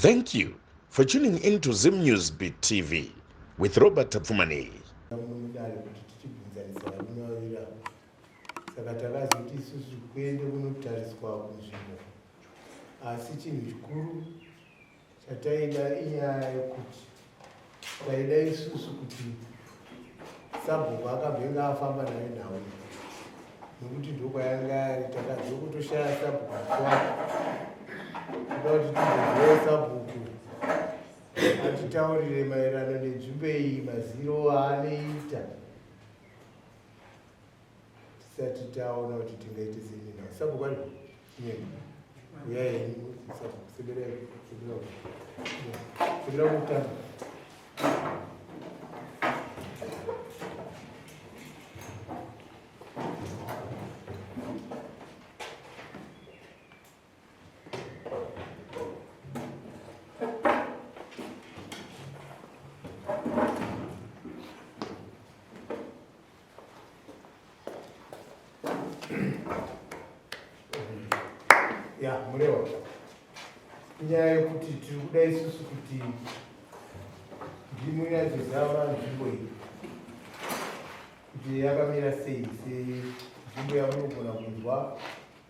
Thank you for tuning in to Zim News Beat TV with Robert Tapfumaneyi. Mudare kuti tichibvunzanisa varume vaviri ava saka takazoti isusu kuende kunotariswa kunzvimbo asi chinhu chikuru Chataida inyaya yekuti taida isusu kuti sabhuku akambenge afamba nayo nhau iyi nekuti ndokwayanga yari takanzwa kutoshaya sabhuku musi wacho toda kuti timbozivawo sabhuku atitaurire maererano nenzvimbo iyi maziro aanoita tisati taona kuti tingaite sei nenhau sabhuku aripo uyai henyu sabhuku seberai sebera sebera kutanga ya murewa inyaya yekuti tiri kuda isusu kuti ndimunyatsoziva nzvimbo iyi kuti yakamira sei senzvimbo yamunogona kunzwa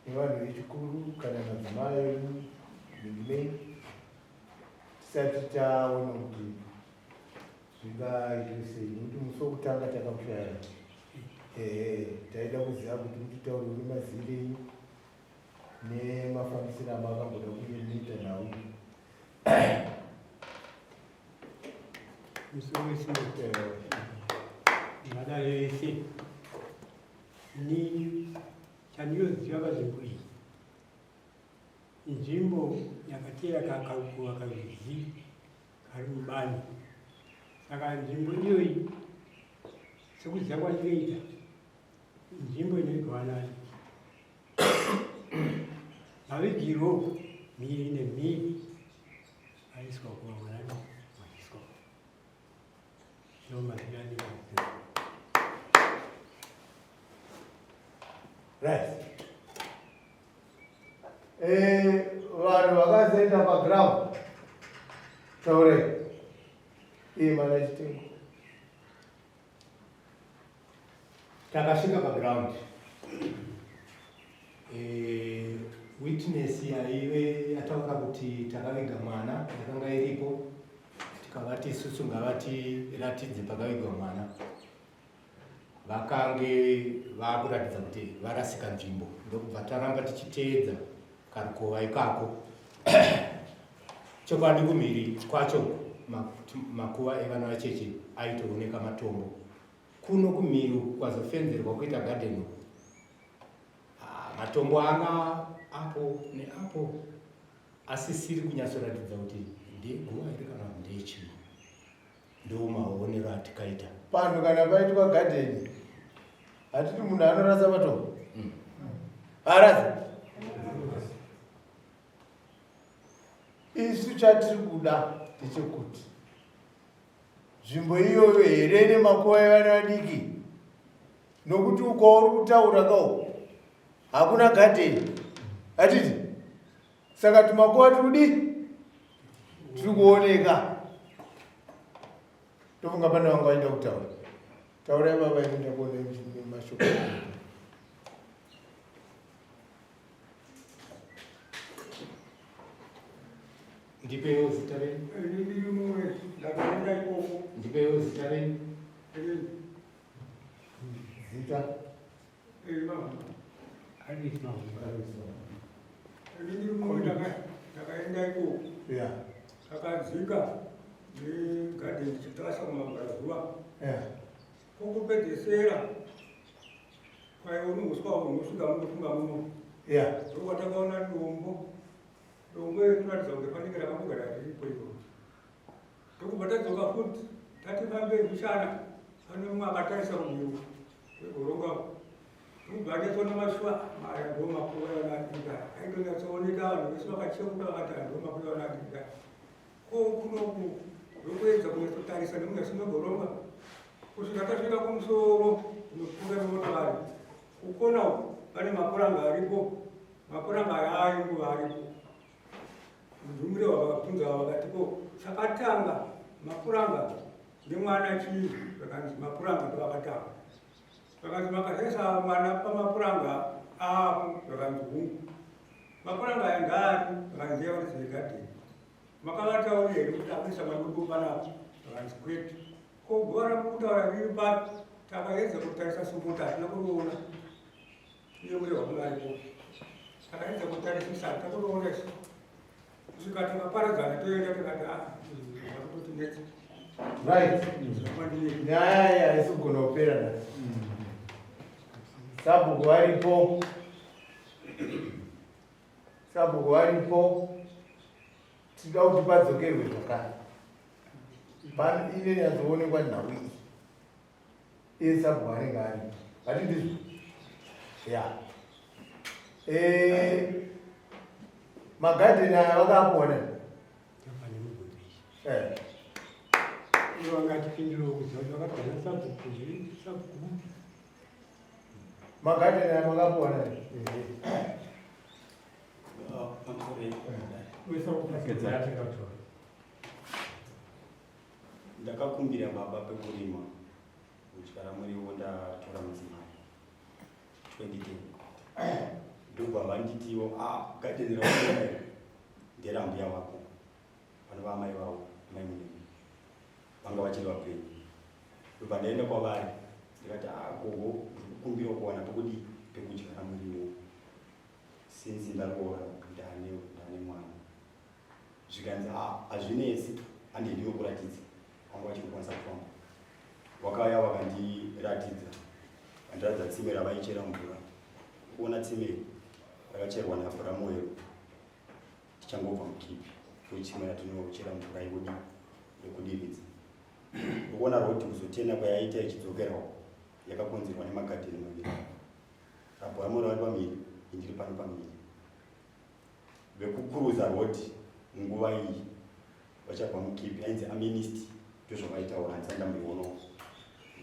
nevanhu vechikuru kana madzimai edu ndimei tisati taona kuti Zvingaitwe sei nekuti musi wekutanga takakushaya ehe taida kuziva kuti mutitaure uri mazire enyu nemafambisiro amakamboda kunge munoita nhau musi wese madare ese ni chandinoziva panzvimbo iyi inzvimbo yakateera kakakuva karwizi kari mubani saka nzvimbo iyoyi sekuziva kwandinoita nzvimbo inoitwa nani mavigirwo mhiri nemhiri aiswa kuvaonani maiswa ndomazviandikaziva. Right. Eh, vanhu vakazoenda paground taurei iye mana chitengo takasvika paground eh, witness yaive yataura kuti takaviga mwana yakanga iripo tikavati isusu ngavatiratidze pakavigwa mwana Vakange vakuratidza kuti varasika nzvimbo ndokubva taramba tichiteedza karukova ikako. Chokwadi kumhiri kwacho makuva evana vacheche aitooneka matombo. Kuno kumhiri kwazofenzerwa kuita garden uku ah, matombo anga apo neapo asisiri kunyatsoratidza kuti ndeguva here kana kuti ndechii. Ndomaonero atikaita. Panhu kana paitwa garden hatiti munhu anorasa matombo. Mm. Arasa. Isu chatiri kuda ndechekuti nzvimbo iyoyo here nemakuva evana vadiki nokuti uko uri kutaura kao hakuna gadheni hatiti saka tumakuva tiri kudii tiri kuoneka tofunga pane vanga vaida kutaura taurai baba imi ndakuona mashoko Ndipewo zita renyu. Ndipewo zita renyu. Zita. Takaenda ikoko takadzika negadheni tichitarisa kumabvazuva kwokupedzesera kwaiona uswa hunosvika munofunga muno ndokwatakaona dombo dombo iri rinoratidza kunge panenge rakambogara riripo iro Ndokubva tadzoka futi tati fambei mbichana pane mumwe akatarisa kumhiri kwegoronga ndokubva anyatsoona mashuwa aya ndo makuva evana aitonyatsooneka vanhu vese vakacheuka vakati aya ndo makuva evana adika ko kunoku ndokuedza kunyatsotarisa nemunyasi megoronga kusvika tasvika kumusoro kunopfuura nemotokari kukona uku pane mapuranga aripo mapuranga aya ainguva aripo. Ndumure vakabvunza vakati ko chakatanga mapuranga nemwana chii? Vakanzi mapuranga ndovakatanga. Vakanzi makazoisa mwana pamapuranga apo? Vakanzi hungu. Mapuranga aya ngaari? Vakanzi ndeyavanzi vegadheni. Makavataurira here kuti akuisa mwana wedu panapa? Vakanzi kwete. Ko guva ramukutaura riri papi? Takaedza kutarisa somuti hatina kuriona. Iye murehwa kunge aripo. Takaedza kutarisisa hatina kuriona isu. Kusvika takaparadzana toenda tikati ah zvakutotinetsa. Right. Nyaya iyi haisi kugona kupera nhasi. Sabhuku varipo. Sabhuku varipo. Tinoda kuti padzokerwe zvakare. Pano ine nyatsoonekwa nhau iyi. Iye sabhuku anenge aripo. Vati ndizvo. Ya. Eh, magadheni aya vakaapona. Eh. Ivo vangatipindura kuziva kuti vakagona sabhuku zviri sabhuku upi. Magadheni aya makaapona. Eh. Ndakakumbira baba pekurima kudyara muriwo ndatora mudzimai 2010 ndobva vanditiwo ah, gadheni rakuona iri nderambuya vako vanova amai vavo amai munini vanga vachiri vapenyu ndobva ndaenda kwavari ndikati ah gogo ndiri kukumbirawo kuwana pekudii pekudyara muriwo since ndaroora ndane ndane mwana zvikanzi ah hazvinetsi handi ndinokuratidza wanga vachiri kukwanisa kufamba wakauya wakandiratidza vandiratidza tsime ravaichera mvura kuona tsime rakacherwa nabhuramoyo tichangobva mukipi ndotsime ratinochera mvura yekudi yekudiridza ukuona rodi kuzotena kwayaita ichidzokerawo yakakonzerwa nemagadheni maviri Rabhuramuri vari pamhiri, indiri pano pamhiri. Vekukuruza road munguva iyi vachabva mukipi ainzi aministi ndozvavaitaura handisati ndamboionawo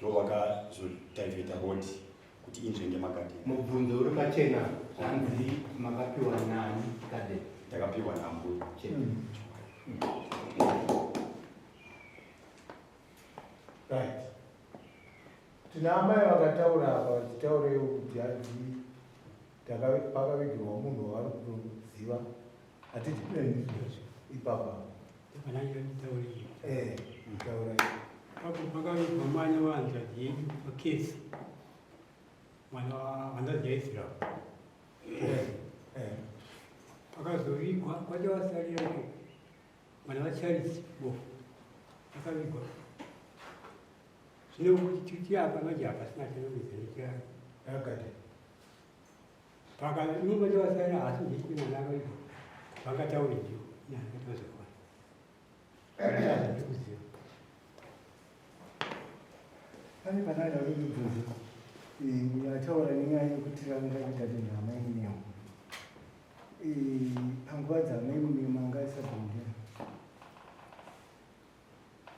ndo vakazodivheta road kuti inzvenge magadheni. Mubvunzo uri pachena zvanzi makapiwa nani garden? Ndakapiwa naambuya. Chete. Right. Tina amai vakataura apa vachitaurewo kuti hanzi pakavigirwa munhu wavari kutoziva hatiti ipapa eh, taurai papo pakavigwa mwana wahanzvadzi yedu pakesi mwana wahanzvadzi yaisrael eh, eh. pakazovigwa kwatavasarira mwana wacharles bofu akavigwa Zvino kuti titi apa manje hapasina chinomiza nechiraro. Akati. Paka nyumba chawasara asi ndechine mwana akaita. Vakataura ndiyo. Nyaya yakatozokwana. Ndikuziva. Pane panada kuti mubvunze. Eh, ataura nenyaya yekuti ranga rida nenhama inewo. Eh, panguva dzamai munemo anga asabvundira.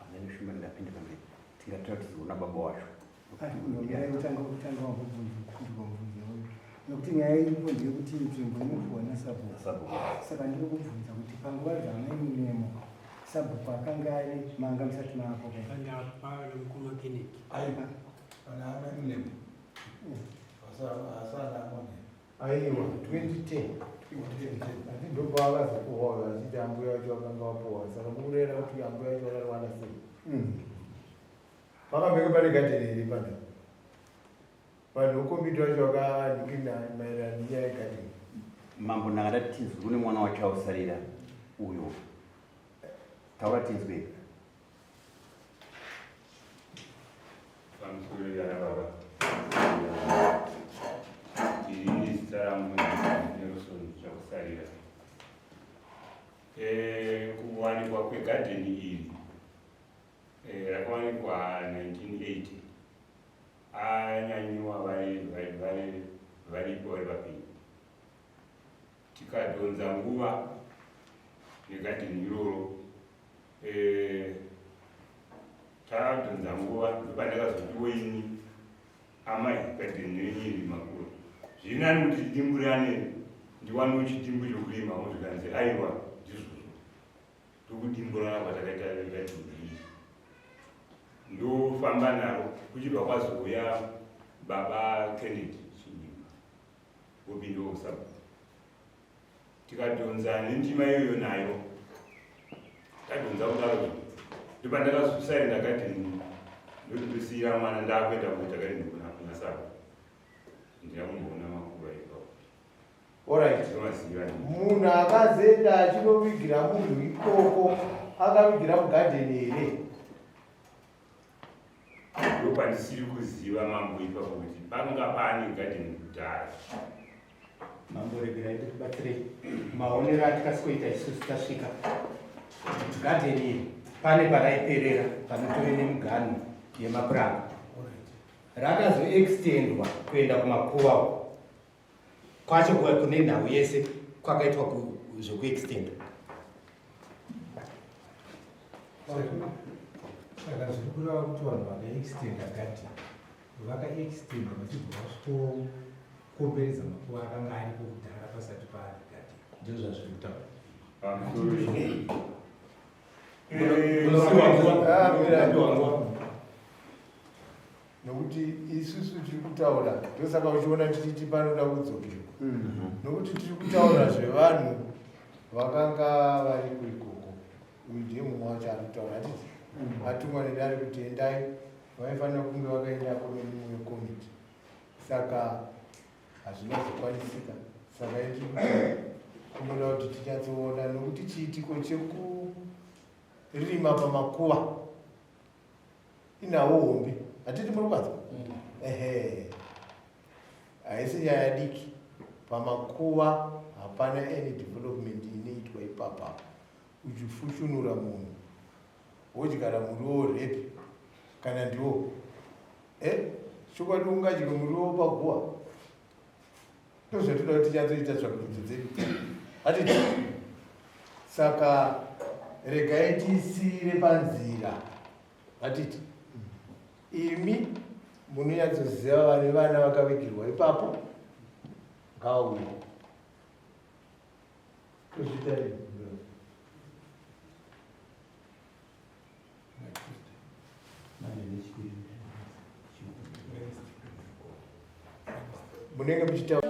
Amene shumba ndingapinde pamberi. Tingatora tizoona baba wacho. Kutanga kutanga wambobvunza kupindurwa mubvunzo uyu nekuti nyaya iripo ndeyekuti nzvimbo inopiwa nasabhuku saka ndiri kubvunza kuti panguva dzamai munemo sabhuku akanga ari manga musati maapo mukoma Kennedy aiwa pana amai munemo asana amone Aiwa 2010 asi ndopaakazopuhwa uyo achiti ambuya vacho vakanga vapuhwa saka mukureva kuti ambuya vacho vakariwana sei hmm. pakambenge pane gadheni here pana vanhu vekombiyuta vacho vakanikina maererano nenyaya yegadheni mambo ndanga ndati tinzwe kune mwana wacho ausarira uyo taura tinzwe Pamusoro yana baba. Ndiri zita rangu Nelson Chakusarira. Eh, kuwanikwa kwegadheni iri eh, rakawanikwa 1980 anyanyiwa varipo vari vapenyu tikadhonza nguva negadheni iroro Eh, tadhonza nguva ndopandakazotiwo ini amai gadheni renyu iri makura zviri nani kuti tidimburane ndiwanewo chidimbu chokurima zvikanzi aiwa ndizvozvo. Ndokudimburana kwatakaita gadheni iri. Ndofamba naro kuchibva kwazouya baba Kennedy Chinyimba vopinda usabhuku. Tikadhonza nendima iyoyo nayo tadhonza kudaro ndopandakazosaenda gadheni ndoti ndosiira mwana ndakuenda kuita gadheni kuna sabo ndina kumboona makuva ipapo. Alright. Munhu akazoenda achinovigira munhu ikoko akavigira mugadheni here? Ndopandisiri kuziva mambo ipapo kuti panga pane gadheni kudhara. Mambo regerai ndikubatsirei. Maonero atikasikoita isusu tasvika gadheni iri pane paraiperera panotove nemiganhu yemapuranga rakazoextendwa kuenda kumakuva uko kwacho kune nhau yese kwakaitwa zvekuextenda. Saka zviri kureva kuti vanhu vakaextenda gadheni vakaextenda vachibva vasvikokomberedza makuva akanga aripo kudhara pasati paane gadheni. Ndizvo zvazviri kutaura. Nokuti isusu tiri kutaura, ndosaka uchiona tichiti panoda kudzokerwa, nokuti tiri kutaura zvevanhu vakanga variko ikoko. Uyu ndiye mumwe wacho ari kutaura, hatiti atumwa nedare kuti endai, vaifanira kunge vakaendako nemumwe wekomiti, saka hazvina kuzokwanisika. Saka tiri kuti kunoda kuti tinyatsoona, nokuti chiitiko chekurima pamakuva inawo hombe, hatiti muri kwanza? Ehe, haisi nyaya diki. Pamakuva hapana any development inoitwa ipapa. Uchifushunura munhu wodyara muriwo repi kana ndiwo chokwadi ungadye muriwo paguva? Ndozvatinoda kuti tinyatsoita tsvakurudzo dzedu, hatiti? Saka regai tiisire panzira, hatiti? Imi munonyatsoziva vane vana vakavigirwa ipapo, ngavauye tozviita rini? Munenge muchitaura.